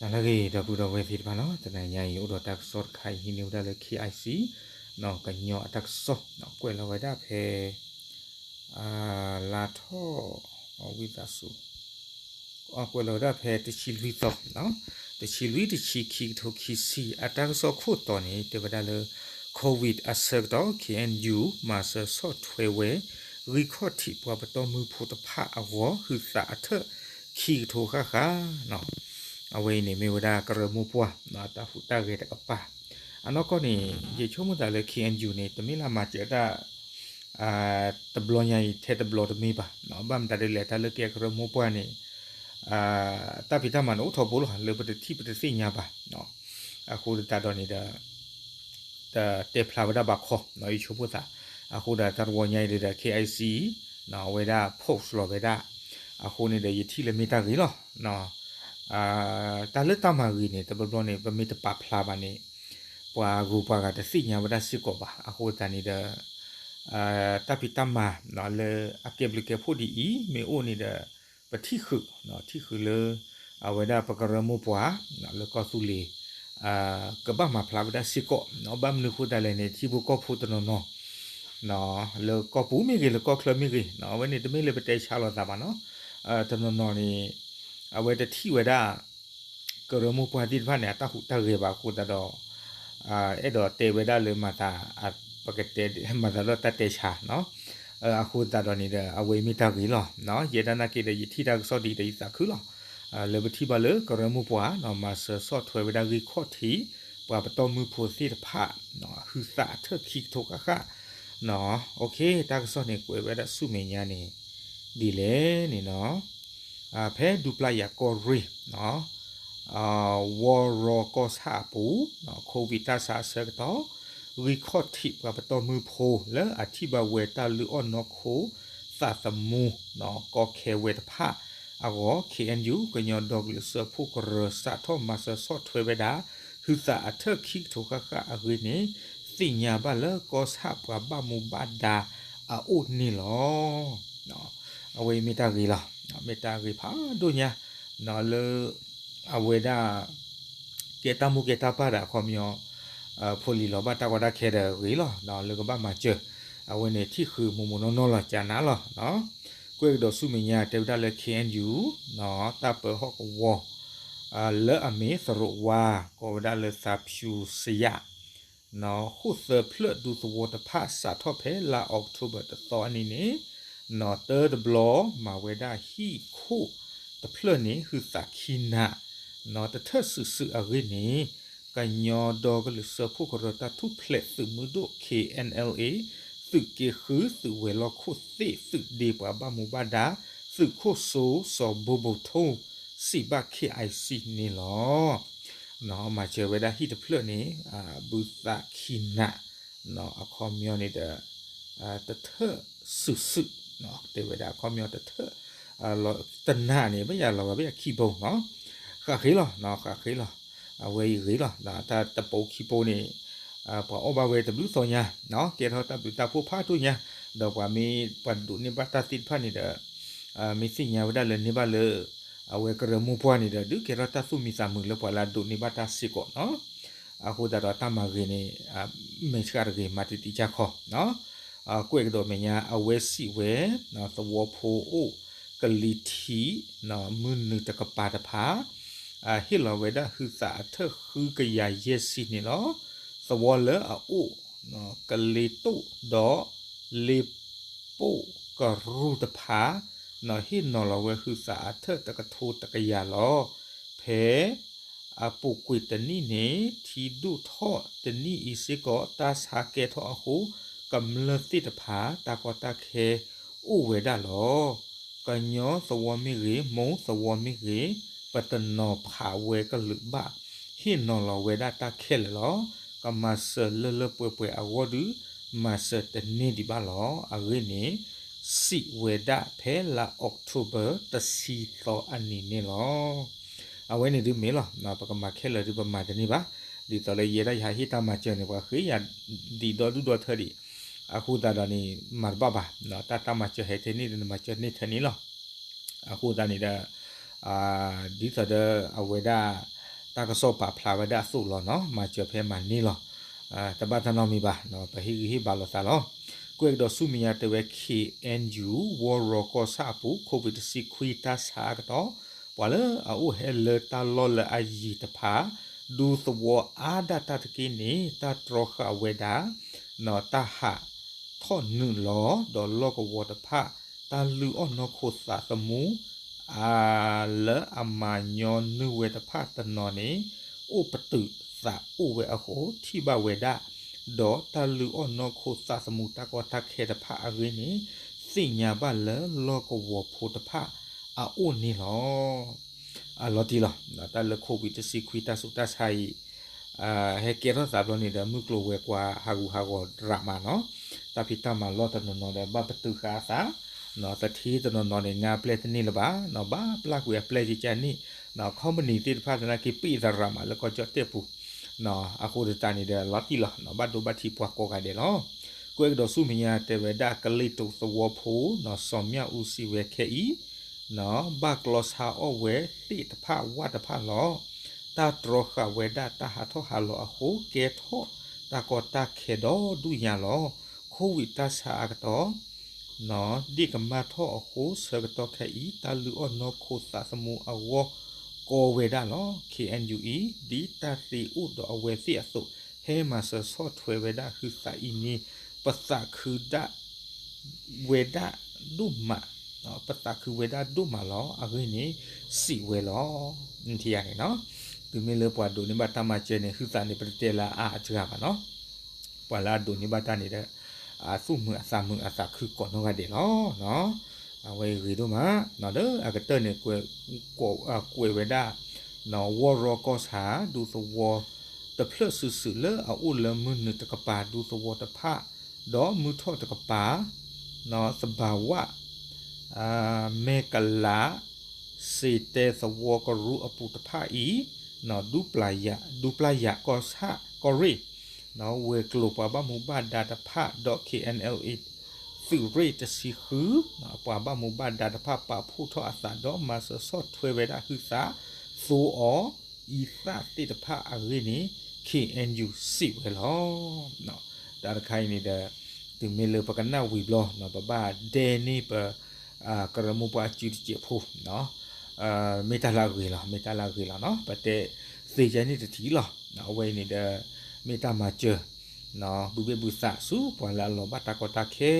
နလၢအဂ့ၤ ဒီပုၢ်ဒီဝဲၢ်သ့ၣ်တဖၣ်နီၤ, တနံၤညါအံၤ အိၣ်ဒီးတၢ်ကစီၣ်တခါအံၤ ဟံးန့ၢ်ဝဲဒၣ်လၢ KIC ကညီအတၢ်ကစီၣ် ကွဲးလီၤဝဲဒၣ်ဖဲ လါထီၣ် ဝံသးစူၤ ကွဲးလီၤဝဲဒၣ်ဖဲတဆံလွံၢ်သီ, တဆံလွံၢ် တဆံခံ ကထိခံဆံ အတၢ်ကစီၣ်ခိၣ်တီန့ၣ် တဲဝဲဒၣ်လၢ COVID အဆၢကတီၢ် KNU မၤစၢၤဆီၣ်ထွဲဝဲ ဂံၢ်ခီၣ်ထံးပှၤပတီၢ်မုၢ်ဖိတဖၣ်အဂီၢ် ဟုးသးအထၢၣ်ခံကထိဃၣ်ဃၣ် အဝဲအံၤန့ၣ်မ့ၢ်ဝဲဒၣ်ကရၢမိၢ်ပှၢ် တၢ်ဟူးတၢ်ဂဲၤတကပၤ, အနီၢ်ကီၢ်န့ၣ် ယဆိကမိၣ်သးလၢ KNU န့ၣ် တမ့ၢ်လၢမၤစၢၤတၢ် တဘျီညါအံၤ ထဲတဘျီတမ့ၢ်ဘၣ်, ဘၣ်မတၤဒ်လဲၣ် တၢ်လၢကဲကရၢမိၢ်ပှၢ်န့ၣ် တၢ်ဖံးတၢ်မၤန့ၣ်အိၣ်ထီဘိလီၤ လၢပတထံၣ်ပတသ့ၣ်ညါဘၣ်, အဃိသတးဒီးန့ၣ်ဒီး တတဲဖျါဝဲဒၣ်ဘၣ်ခီ ယဆိကမိၣ်သး, အဃိဒီးတၢ်တဝီညါအံၤဒီး KIC အဝဲဒၣ် post လီၤဝဲဒၣ်, အဃိန့ၣ်ဒီးယထံၣ်လၢမ့ၢ်တၢ်ဂ့ၤလီၤ တၢ်လၢတၢ်မၤဂ့ၤန့ၣ် တဘျီဘျီန့ၣ် ပမ့ၢ်တပာ်ဖျါဘၣ်န့ၣ် ပှၤဂုၤပှၤဂၤတသ့ၣ်ညါဝဲဒၣ်စ့ၢ်ကီးဘၣ်. အဃိသတးန့ၣ်ဒီး တၢ်ဖံးတၢ်မၤလၢအကဲဘျုးကဲဖှိၣ်ဒ်အံၤ မ့ၢ်အိၣ်န့ၣ်ဒီး ပထံၣ်ဃုာ် ထံၣ်ဃုာ်လၢ အဝဲဒၣ်ပကရၢမိၢ်ပှၢ် လၢကီၢ်သူလ့ၤ ကဘၣ်မၤဖျါဝဲဒၣ်စ့ၢ်ကီး, ဘၣ်မနုၤအဃိသတးလဲၣ်န့ၣ် ထံဖိကီၢ်ဖိတနီၤနီၤ လၢကီၢ်ပူၤမ့ၢ်ဂ့ၤ လၢကီၢ်ချၢမ့ၢ်ဂ့ၤ, အဝဲန့ၣ်တမ့ၢ်လၢပတဲဆါလိာ်သးဘၣ်နီၤ, တနီၤနီၤန့ၣ် အဝဲတထံၣ်ဝဲဒၣ် ကရၢမိၢ်ပှၢ်သ့ၣ်တဖၣ်န့ၣ် အတၢ်ဟူးတၢ်ဂဲၤဘၣ်အဃိသတးဒီး အဲၣ်ဒိးတဲဝဲဒၣ်လၢမၤသး ပကတဲမၤသးဒီးတၢ်တဲဆါနီၤ, အဃိသတးဒီးန့ၣ်ဒီး အဝဲမ့ၢ်တၢ်ဂ့ၤလီၤ. ယဲဒၣ်နာ်က့ဒီး ယထံၣ်တၢ်ကစီၣ်ဒ်အံၤဒီး ယသးခုလီၤ. လၢပထံၣ်ဘၣ်လၢကရၢမိၢ်ပှၢ် မၤစၢၤဆီၣ်ထွဲဝဲဒၣ်ဂံၢ်ခီၣ်ထံး ပှၤပတီၢ်မုၢ်ဖိသ့ၣ်တဖၣ် ဟုးသးအထၢၣ်ခံကထိဃၣ်ဃၣ်, တၢ်ကစီၣ်န့ၣ် ကွဲးဝဲဒၣ်ဆူမဲာ်ညါန့ၣ် ဒ်လဲၣ်န့ၣ်နီၤ, ဖဲဒူပျၢ်ယၤကီၢ်ရ့ၣ် ဝီရီကီၢ်ဆၣ်အပူၤ COVID တၢ်ဆါအဆၢကတီၢ် ဂံၢ်ခီၣ်ထံးပှၤပတီၢ်မုၢ်ဖိ လၢအထံၣ်ဘၣ်ဝဲတၢ်လုၢ်အီၣ်နီၢ်ခိ သးသမူ ကီခဲဝဲတဖၣ်အဂီၢ် KNU ကညီဒီကလုာ်စၢဖှိၣ်ကရၢ စးထီၣ်မၤစၢၤဆီၣ်ထွဲဝဲဒၣ် ဟုးသးအထၢၣ်ခံကထိဃၣ်ဃၣ်အဂ့ၢ်န့ၣ် သ့ၣ်ညါဘၣ်လၢကီၢ်ဆၣ်ပှၤဘၣ်မူဘၣ်ဒါအအိၣ်န့ၣ်လီၤ. အဝဲအံၤမ့ၢ်တၢ်ဂ့ၤလီၤ. မ့ၢ်တၢ်ဂ့ၤဖးဒိၣ်ညါ လၢ အဝဲဒၣ် ကဲတၢ်မိၢ်ကဲတၢ်ပၢ်ဒီးအခီပညီ ဖိလံၤလီၤဘၣ်တၢ်ကီတၢ်ခဲဒီးဂ့ၤလီၤ လၢကဘၣ်မၤစၢၤ, အဝဲန့ၣ်ထံၣ်ဃုာ်မိၢ်မိၢ်နီၢ်နီၢ်လီၤ ကနၤလီၤ. ကွဲးကဒီးဆူမဲာ်ညါတဲဝဲဒၣ်လၢ KNU တၢ်ပၢဟီၣ်ကဝီၤ လၢအမ့ၢ်သရိးဝါ ကိးဝဲဒၣ်လၢသးဖၠူစယး ဃိၣ်သၢဖျၢၣ်ဒူသဝီတဖၣ် စးထီၣ်ဖဲလါအီးကထိဘၢၣ်တသီအနံၤန့ၣ် နီၢ်တၢတဘျီ မၤဝဲဒၣ်ဟံၣ်ခိၣ်တဖျၢၣ်န့ၣ် ဟုးသးခံနး နီၢ်တထၢၣ်စုာ်စုာ်အဂ့ၢ်န့ၣ် ကညီဒီကလုာ်စၢဖှိၣ်ကရၢတၢ်ထူၣ်ဖျဲးသုးမုၢ်ဒိၣ် KNLA သုးက့ဃု သုးဝဲၤလီၢ်ခိၣ်သ့ၣ် သုးဒ့ပှၤဘၣ်မူဘၣ်ဒါ သုးခိၣ်စိစီၤဘိဘိထိ စံးဘၣ် KIC န့ၣ်လီၤ. မၤစၢၤဝဲဒၣ်ဟံၣ်တဖျၢၣ်န့ၣ် ဘုသးခံနး အခီပညီန့ၣ်ဒီး တထၢၣ်စုာ်စုာ် တဲဝဲဒၣ်အခီပညီတထၢၣ် တနးန့ၣ် ဘၣ်ယၤလီၤဂာ်ဘၣ်ယၤခံဘိနီၤ ဃၣ်ဃ့လီၤ ဃၣ်ဃ့လီၤ အဝဲအံၤဂ့ၤလီၤ တၢ်တပိခံပိန့ၣ် ပှၤအီၣ်ဘၣ်ဝဲတဘျုးသီညါ ကဲထီၣ်တၢ်ဘျုးတၢ်ဖှိၣ်ဖးဒိၣ်ညါ ဒီးပှၤမ့ၢ်ပှၤဒိးန့ၢ်ဘၣ်တၢ်သ့ၣ်တဖၣ်န့ၣ်ဒီး မ့ၢ်သ့ၣ်ညါဝဲဒၣ်လၢန့ၢ်ဘၣ်လၢ အဝဲကရၢမိၢ်ပှၢ်န့ၣ်ဒီး ဒုးကဲထီၣ်တၢ်သူၣ်မံသးမုာ်လၢပှၤလၢအဒိးန့ၢ်ဘၣ်တၢ်စ့ၢ်ကီးနီၤ အဃိသတးဒီးတၢ်မၤဂ့ၤန့ၣ် မဲာ်ဆှးတဂ့ၤ မၤတံာ်တံာ်ကၢ်ခီ ကွဲးကဒီးမဲာ်ညါ အဝဲစံးဝဲ သဝီဖိအိၣ်ကလံၤထံး မုၢ်နုာ်တကပၤတဖၣ် ဟ့ၣ်လီၤဝဲဒၣ်ဟုးသးအထၢၣ်ဃုကယၤယဲၢ်ဆံန့ၣ်လီၤ. သဝီလၢအအိၣ် ကလ့တိၣ်ဒီး လ့ပိၣ်ကရူၢ်တဖၣ် ဟ့ၣ်နီၤလီၤဝဲဟုးသးအထၢၣ်တကထိတကယၤလီၤ. ဖဲ အပူၤကွံာ်တနံၣ်န့ၣ် ထံဒိၣ်ထီၣ်တနံၣ်အံၤစ့ၢ်ကီး တၢ်ဆါကဲထီၣ်အဃိ ကမျၢၢ်သ့ၣ်တဖၣ် တၢ်ကီတၢ်ခဲအိၣ်ဝဲဒၣ်လီၤ. ကညီသဝီမ့ၢ်ဂ့ၤ မိၢ်သဝီမ့ၢ်ဂ့ၤ ပတနီၤဖးဝဲကလုာ်ဘၣ် ဟ့ၣ်နီၤလီၤဝဲဒၣ်တၢ်ခဲလၢာ်လီၤ. ကမၤစၢၤလၢလၢပှဲၤပှဲၤအဂီၢ်ဒုး မၤစၢၤတန့ၢ်ဒံးဘၣ်လီၤ. အဂ့ၢ်န့ၣ် စံးဝဲဒၣ်ဖဲလါအီးကထိဘၢၣ်တဆံသီအနံၤန့ၣ်လီၤ. အဝဲန့ၣ်ဒုးမ့ၢ်လီၤ ပကမၤခဲလၢာ်ဒုးပမၤတန့ၢ်ဘၣ်. ဒ်သိးလၢယဲဒၣ်ယဟးဟ့ၣ်တၢ်မၤစၢၤန့ၣ် ပှၤဃ့ယၤဒံးဒီဒူၣ်ဒီထၢဒံး အဃိသတးဒီးန့ၣ် မၤတဘၣ်ဘၣ် တၢ်တၢ်မၤစၢၤဟဲထဲန့ၣ်ဒီး နမၤစၢၤန့ၢ်ထဲန့ၣ်လီၤ. အဃိသတးန့ၣ်ဒီး ဒ်သိးဒီးအဝဲဒၣ် တၢ်ကစီၣ်ပာ်ဖျါဝဲဒၣ်အသိးလီၤနီၤ, မၤစၢၤဖဲမၤန့ၢ်လီၤ. တဘၣ်တၢ်နီတမံၤဘၣ်, ပဟ့ၣ်ဂံၢ်ဟ့ၣ်ဘါလိာ်သးလီၤ. ကွဲးကဒီးဆူမဲာ်ညါတဲဝဲ ခ့ၣ်အဲၣ်ယူၣ် ဝီရီကီၢ်ဆၣ်အပူၤ COVID တဆံခွံတၢ်ဆါအကတီၢ်, ပှၤလၢအအိၣ်ဟဲလၢတၢ်လီၢ်လၢအယံၤတဖၣ် ဒူသဝီအါဒၣ်တၢ်တက့ၢ်န့ၣ် တၢ်တြီဃာ်ဝဲဒၣ် တၢ်ဟးထီၣ်နုာ်လီၤ ဒီးလီၢ်ကဝီၤတဖၣ် တၢ်လုၢ်အီၣ်နီၢ်ခိသးသမူ လၢအမၤညီနုၢ်ဝဲတဖၣ်တနီၤန့ၣ် အိၣ်ပတုာ်သးအိၣ်ဝဲအဃိ ထံၣ်ဘၣ်ဝဲဒၣ်, ဒီးတၢ်လုၢ်အီၣ်နီၢ်ခိသးသမူတၢ်ကီတၢ်ခဲတဖၣ်အဂ့ၢ်န့ၣ် သ့ၣ်ညါဘၣ်လၢလီၢ်ကဝီၤဖိတဖၣ်အအိၣ်န့ၣ်လီၤ. အလီၤတံၢ်လီၤ, တၢ်လၢ COVID တဆံခွံတၢ်ဆူးတၢ်ဆါအံၤ ဟဲကဲထီၣ်သးဘျီန့ၣ်ဒီး မုၢ်ကျိၤဝဲၤကွာ်ဟးဂူာ်ဟးဂီၤရးမးနီၤ, တၢ်ဖံးတၢ်မၤလီၢ်တနီၤနီၤဒီး ဘၣ်ပတုာ်ဃာ်အသး, သထ့တနီၤနီၤန့ၣ် ငါပျဲၢ်တန့ၢ်လၢၤဘၣ်နီၤ, ဘၣ်ပျၢ်ကွံာ်အပျဲၢ်ကကန့ၣ်, company သ့ၣ်တဖၣ်သနာ်က့ ပ့ၢ်သရးမးလၢကီၢ်ကၠီၣ်တဲၣ်ပူၤ, အဃိသတးန့ၣ်ဒီး လီၤတံၢ်လီၤ, ဘၣ်ဒိဘၣ်ထံးပှၤကိးဂၤဒဲးလီၤ. ကွဲးကဒီးဆူမဲာ်ညါတဲဝဲဒၣ် ကလ့ၢ်တိၤသဝီဖိနီၤ စီၤမၠၣ်အူစံးဝဲခဲအံၤ ဘၣ်ကျီဆါအီၣ်ဝဲသ့ၣ်တဖၣ်ဝၣ်တဖၣ်လီၤ. တၢ်တြီဃာ်ဝဲဒၣ်တၢ်ဟးထီၣ်ဟးလီၤအဃိ ကဲထီၣ်တၢ်ကီတၢ်ခဲဒီဒူၣ်ညါလီၤ. COVID တၢ်ဆါအကတီၢ် ဒ့ၣ်ကမၣ်ထီၣ်အဃိ ဆၢကတီၢ်ခဲအံၤ တၢ်လုၢ်အီၣ်နီၢ်ခိသးသမူအဂီၢ် ကီဝဲဒၣ်လီၤ. ခ့ၣ်အဲၣ်ယူၣ်အံၤ ဒ်တၢ်သ့အိၣ်ဒီးအဝဲသ့ၣ်အသိး ဟဲမၤစၢၤဆီၣ်ထွဲဝဲဒၣ်ဟုသးအံၤန့ၣ် ပသးခုဒၣ် ဝဲဒၣ်ဒိၣ်မး, ပသးခုဝဲဒၣ်ဒိၣ်မးလီၤ. အဂ့ၢ်န့ၣ် စံးဝဲလီၤ. ထံၣ်ယၤန့ၣ်နီၤ, တုၤမ့ၢ်လၢပှၤဒိးန့ၢ်ဘၣ်တၢ်မၤစၢၤန့ၣ် ဟုသးန့ၣ် ပတတဲလၢအအါအစှၤဘၣ်နီၤ, ပှၤလၢအဒိးန့ၢ်ဘၣ်တၢ်န့ၣ်ဒီး အသူၣ်မုာ်အသးမုာ်အသးခုကိးနီၢ်ဂၤဒဲးလီၤ. အဝဲအံၤဂ့ၤဒိၣ်မး, လၢအကတၢၢ်န့ၣ် ကွဲးဝဲဒၣ် ဝီရီကီၢ်ဆၣ် ဒူသဝီတဖျၢၣ်စုာ်စုာ်လၢအအိၣ်လၢမုၢ်နုာ်တကပၤ ဒူသဝီတဖၣ် ဒီးမုၢ်ထီၣ်တကပၤ သဘၤဝၣ် မဲၢ်ကလး စ့တဲသဝီကရူၢ်အပူၤတဖၣ်အံၤ ဒူပျၢ်ယၤ ဒူပျၢ်ယၤကီၢ်ဆၣ်ကီၢ်ရ့ၣ် ဝဲၤကျိၤပှၤဘၣ်မူဘၣ်ဒါတဖၣ်ဒီး ခ့ၣ်အဲၣ်အဲၣ်အ့ သုးရ့ၣ်တဆံဃု ပှၤဘၣ်မူဘၣ်ဒါတဖၣ်ပာ်ဖှိၣ်ထီၣ်အသးဒီးမၤစၢၤဆီၣ်ထွဲဝဲဒၣ်ဟုသး သိအီၤအံသၣ်သ့ၣ်တဖၣ်အဂ့ၢ်န့ၣ် ခ့ၣ်အဲၣ်ယူၣ်စံးဝဲလီၤ. တၢ်တခါအံၤန့ၣ်ဒီး တုၤမ့ၢ်လၢပကနၣ်ဝံၤဘျီ ပဘၣ်ဒဲန့ၢ်ပ ကရၢမိၢ်ပှၢ်အစုတစဲးဖိ မ့ၢ်တၢ်လၢအဂ့ၤလီၤ မ့ၢ်တၢ်လၢအဂ့ၤလီၤနီၤ ပတဲသ့ကဲန့ၣ်တထံၣ်လီၤ. အဝဲအံၤန့ၣ်ဒီး မ့ၢ်တၢ်မၤစၢၤ ဘုဘ့ၣ်ဘုသးဆူပှၤလၢအလီၤဘၣ်တၢ်ကီတၢ်ခဲ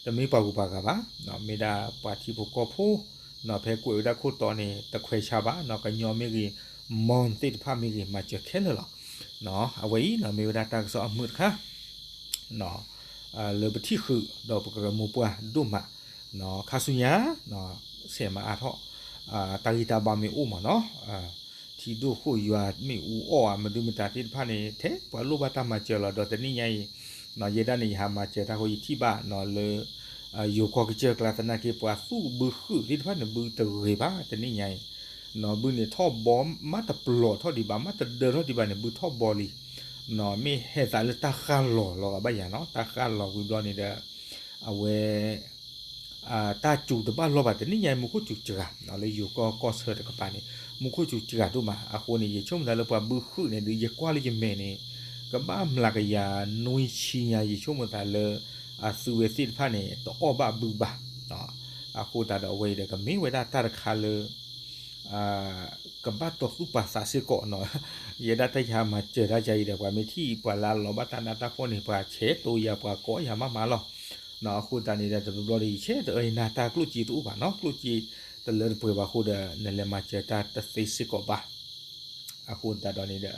တမ့ၢ်ပှၤဂုၤပှၤဂၤဘၣ်, မ့ၢ်ဒၣ်ပှၤထံဖိကီၢ်ဖိ ဖဲကွဲးဝဲဒၣ်ခိၣ်တီန့ၣ် တခွဲးဆါဘၣ်နီၤ ကညီမ့ၢ်ဂ့ၤ မွန်သ့ၣ်တဖၣ်မ့ၢ်ဂ့ၤ မၤစၢၤခဲလၢာ်လီၤ. အဝဲအံၤနီၤ မ့ၢ်ဝဲဒၣ်တၢ်ကစီၣ်အမုာ်တခါ လၢပထံၣ်ဃုာ်ဒီးပကရၢမိၢ်ပှၢ်ဒိၣ်မး ခါဆူညါ ဆဲးမၤအါထီၣ် တၢ်ဂံၢ်တၢ်ဘါမ့ၢ်အိၣ်မးနီၤ ထံဒိၣ်ဃိၣ်ယွၤမ့ၣ်အူအီၣ်ဧါ မဒုမတၤသ့ၣ်တဖၣ်န့ၣ် ထဲပှၤလိၣ်ဘၣ်တၢ်မၤစၢၤလီၤ. ဒီးတနံၣ်ညါအံၤ ယဲဒၣ်န့ၣ် ယဟးမၤစၢၤတၢ်ဃိ ယထံၣ်ဘၣ်နီၤလၢ ယိၤကီၢ်ကစၢၢ်ကျါသနာ်က့ ပှၤသူၣ်ဘုဟုးသ့ၣ်တဖၣ်န့ၣ် ဘုတဂ့ၤဘၣ် တနံၣ်ညါအံၤ ဘုန့ၣ်ထီၣ်ဘီ မ့ၢ်တပျီၤထီၣ်ဒံးဘၣ် မ့ၢ်တဒၢထီၣ်ဒံးဘၣ်န့ၣ် ဘုထီၣ်ဘီလံ မ့ၢ်ဟဲသးလၢတၢ်ဃၣ်လီၤလီၤဂာ်ဘၣ်ယၤနီၤ တၢ်ဃၣ်လီၤဝံၤဘျီန့ၣ်ဒီး အဝဲ တၢ်စူၤတဘၣ်လီၢ်ဘၣ် တနံၣ်ညါအံၤ မူခိၣ်စူၤစှၤ လၢယိၤကီၢ်ကီၢ်ဆၢတကပၤန့ၣ် မူခိၣ်စူၤစှၤဒိၣ်မး အဃိန့ၣ် ယဆိကမိၣ်သးလၢပှၤဘုဟုးန့ၣ်ဒုး ယကွၢ်လၢယမဲာ်န့ၣ် ကဘၣ်မျးကယၤနွံဆံညါ ယဆိကမိၣ်သးလၢ အသုဝဲသ့ၣ်တဖၣ်န့ၣ် တအီၣ်ဘၣ်ဘုဘၣ် အဃိသတးဒီးအဝဲအံၤဒီး ကမ့ၢ်ဝဲဒၣ်တၢ်တခါလၢ ကဘၣ်တီသူၣ်ပာ်သးစ့ၢ်ကီးနီၤ ယဲဒၣ်တၢ်ယဟးမၤစၢၤတၢ်ယၤအံၤဒီး ပှၤမ့ၢ်ထံၣ်ပှၤလၢအလီၤဘၣ်တၢ်နးတၢ်ဖှီၣ်န့ၣ် ပှၤဆဲးတိယၤ ပှၤကိးယၤမးမးလီၤ. အဃိသတးန့ၣ်ဒီး တဘျီဘျီဒီး ယဆဲးတအၢနၤတၢ်ကျိၣ်စ့တအိၣ်ဘၣ်နီၤ ကျိၣ်စ့တလၢတပှဲၤဘၣ်အဃိဒီး နလဲၤမၤစၢၤတၢ်တသ့စ့ၢ်ကီးဘၣ် အဃိသတးဒီးန့ၣ်ဒီး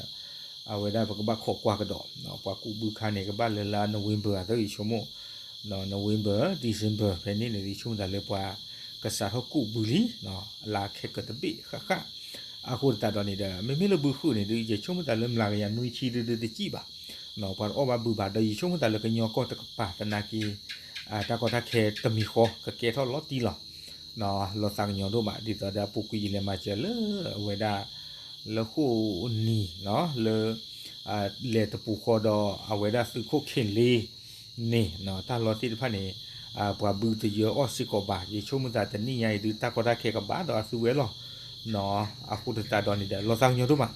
အဝဲဒၣ်ပကဘၣ်ခိးကွၢ်ကဒီး ပှၤကူးဘုခါန့ၣ် ကဘၣ်လၢလါ November အသး ယဆိကမိၣ် November December ဖဲန့ၣ်န့ၣ် ယဆိကမိၣ်သးလၢပှၤကစးထီၣ်ကူးဘုလံ လၢခဲကတဘ့ၣ်ဃၣ်ဃၣ် အဃိသတးဒီးန့ၣ်ဒီး မ့မ့ၢ်လၢဘုဟုးန့ၣ်ဒီး ယဆိကမိၣ်သးလၢမျးကယၤနွံဆံဒုဒုတစံၣ်ဘၣ် ပှၤတအီၣ်ဘၣ်ဘုဘၣ် ဒီးယဆိကမိၣ်သးလၢကညီကီၢ်တကပၤသနာ်က့ တၢ်ကီတၢ်ခဲတမံၤဃီ ကကဲထီၣ်လီၤတံၢ်လီၤ လီၤသးကညီၤဒိၣ်မး ဒ်သိးဒီးအပူၤကွံာ်ယလဲၤမၤစၢၤလၢအဝဲဒၣ် လၢဃိၣ်နံၤ လၢ လဲၤတပူၤဃီဒီးအဝဲဒၣ်သုးခိၣ်ခ့ၣ်လ့န့ၣ် တၢ်လီၢ်သ့ၣ်တဖၣ်န့ၣ် ပှၤဘုတယၢအီၣ်စ့ၢ်ကီးဘၣ် ယဆိကမိၣ်သးတနံၣ်ညါအံၤဒုး တၢ်ကီတၢ်ခဲကဘၣ်ဒီးအသုဝဲလီၤ. အဃိသတးဒီးန့ၣ်ဒီး လီၤသးကညီၤဒိၣ်မး,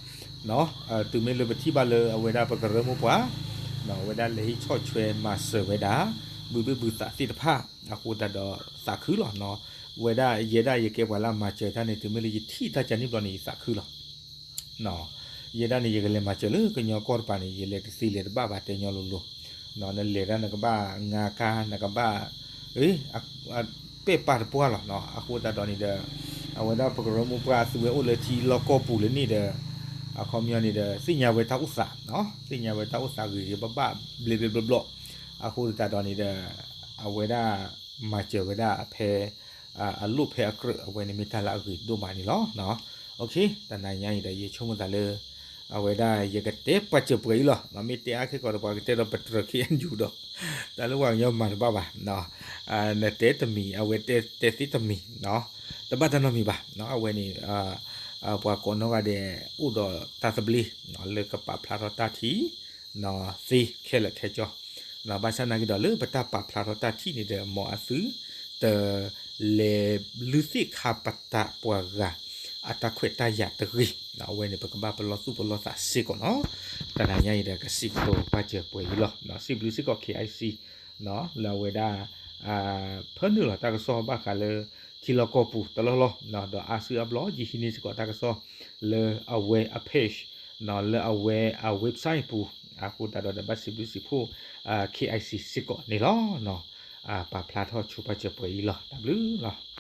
တုၤမ့ၢ်လၢပထံၣ်ဘၣ်လၢအဝဲဒၣ်ပကရၢမိၢ်ပှၢ် အဝဲဒၣ်လဲၤဟံးဆီၣ်ထွဲမၤစၢၤဝဲဒၣ် ဘုဘ့ၣ်ဘုသးသ့ၣ်တဖၣ် အဃိသတးဒီးသးခုလီၤ. ဝဲဒၣ်ယဲဒၣ်ယကဲပှၤလၢအမၤစၢၤတၢ်န့ၣ် တုၤမ့ၢ်လၢယထံၣ်တၢ်ကန့ၣ်ဘျီန့ၣ် ယသးခုလီၤ. ယဲဒၣ်န့ၣ် ယကလဲၤမၤစၢၤလၢကညီကီၢ်တပၤန့ၣ် ယလဲၤတသ့လဲၤတဘၣ်ဘၣ် တဲညီလိၤလိၤ, နလဲၤဒၣ်နကဘၣ်ငါကါ နကဘၣ် ပဲာ်ပာ်တပှၢ်လီၤ. အဃိသတးဒီးန့ၣ်ဒီး အဝဲဒၣ်ပကရၢမိၢ်ပှၢ်အသုဝဲအိၣ်လၢထံလီၢ်ကီၢ်ပူၤလၢန့ၣ်ဒီး အခီပညီန့ၣ်ဒီး သ့ၣ်ညါဝဲတၢ်အိၣ်သး, သ့ၣ်ညါဝဲတၢ်အိၣ်သးဂ့ၤဂ့ၤဘၣ်ဘၣ် ဘျ့ဘျ့ဘျီဘျီ, အဃိသတးဒီးန့ၣ်ဒီး အဝဲဒၣ်မၤစၢၤဝဲဒၣ်အဖဲ အလိၣ်ဖဲအကြၢး အဝဲန့ၣ်မ့ၢ်တၢ်လၢအဂ့ၤဒိၣ်မးန့ၣ်လီၤ. တနၤညါအံၤဒီး ယဆိကမိၣ်သးလၢ အဝဲဒၣ်ယကတဲပာ်စၢၤပှဲၤအံၤလီၤ. မ့ၢ်တဲအါခဲကီးဒီး ပှၤကတဲဒီးပတြၢၤ ခ့ၣ်အဲၣ်ယူၣ် ဒီး တၢ်လၢပှၤကညီမၤတဘၣ်ဘၣ်, နတဲတမံၤ အဝဲတဲသ့တမံၤ, တဘၣ်တၢ်နီတမံၤဘၣ်. အဝဲန့ၣ် ပှၤကိးနီၢ်ဂၤဒဲး အိၣ်ဒီးတၢ်သဘျ့ လၢကပာ်ဖျါထီၣ်တၢ်ထံၣ် သ့ခဲလၢာ်ခဲဆ့, ဘၣ်ဆၣ်နာ်က့ဒီးလၢပတၢ်ပာ်ဖျါထီၣ်တၢ်ထံၣ်န့ၣ်ဒီး မ်အသု တလဲၤလုၢ်သ့ၣ်ခါပတာ်ပှၤဂၤ အတၢ်ခွဲးတၢ်ယာ်တဂ့ၤ, အဝဲန့ၣ် ပကဘၣ်ပလီၢ်သူၣ်ပလီၢ်သးစ့ၢ်ကီးနီၤ. တနၤညါအံၤဒီး ကစံးကတိၤပာ်စၢၤပှဲၤအံၤလီၤ. စံးဘျုးစ့ၢ်ကီး ခ့ၣ်အဲၣ်ယူၣ် လၢအဝဲဒၣ် ဖၢနုာ်လီၤတၢ်ကစီၣ်ဘၣ်ဃးလၢ ထံလီၢ်ကီၢ်ပူၤတလီၢ်လီၢ်, ဒီးအါစုအါဘျီ ယဟံးန့ၢ်စ့ၢ်ကီးတၢ်ကစီၣ် လၢအဝဲအ page လၢအဝဲအ website ပူၤ, အဃိသတးဒီး ဘၣ်စံးဘျုးစံးဖှိၣ် ခ့ၣ်အဲၣ်ယူၣ် စ့ၢ်ကီးန့ၣ်လီၤ. ပာ်ဖျါထီၣ်ဆိပာ်စၢၤပှဲၤအံၤလီၤ. တၢ်ဘျုးလီၤ.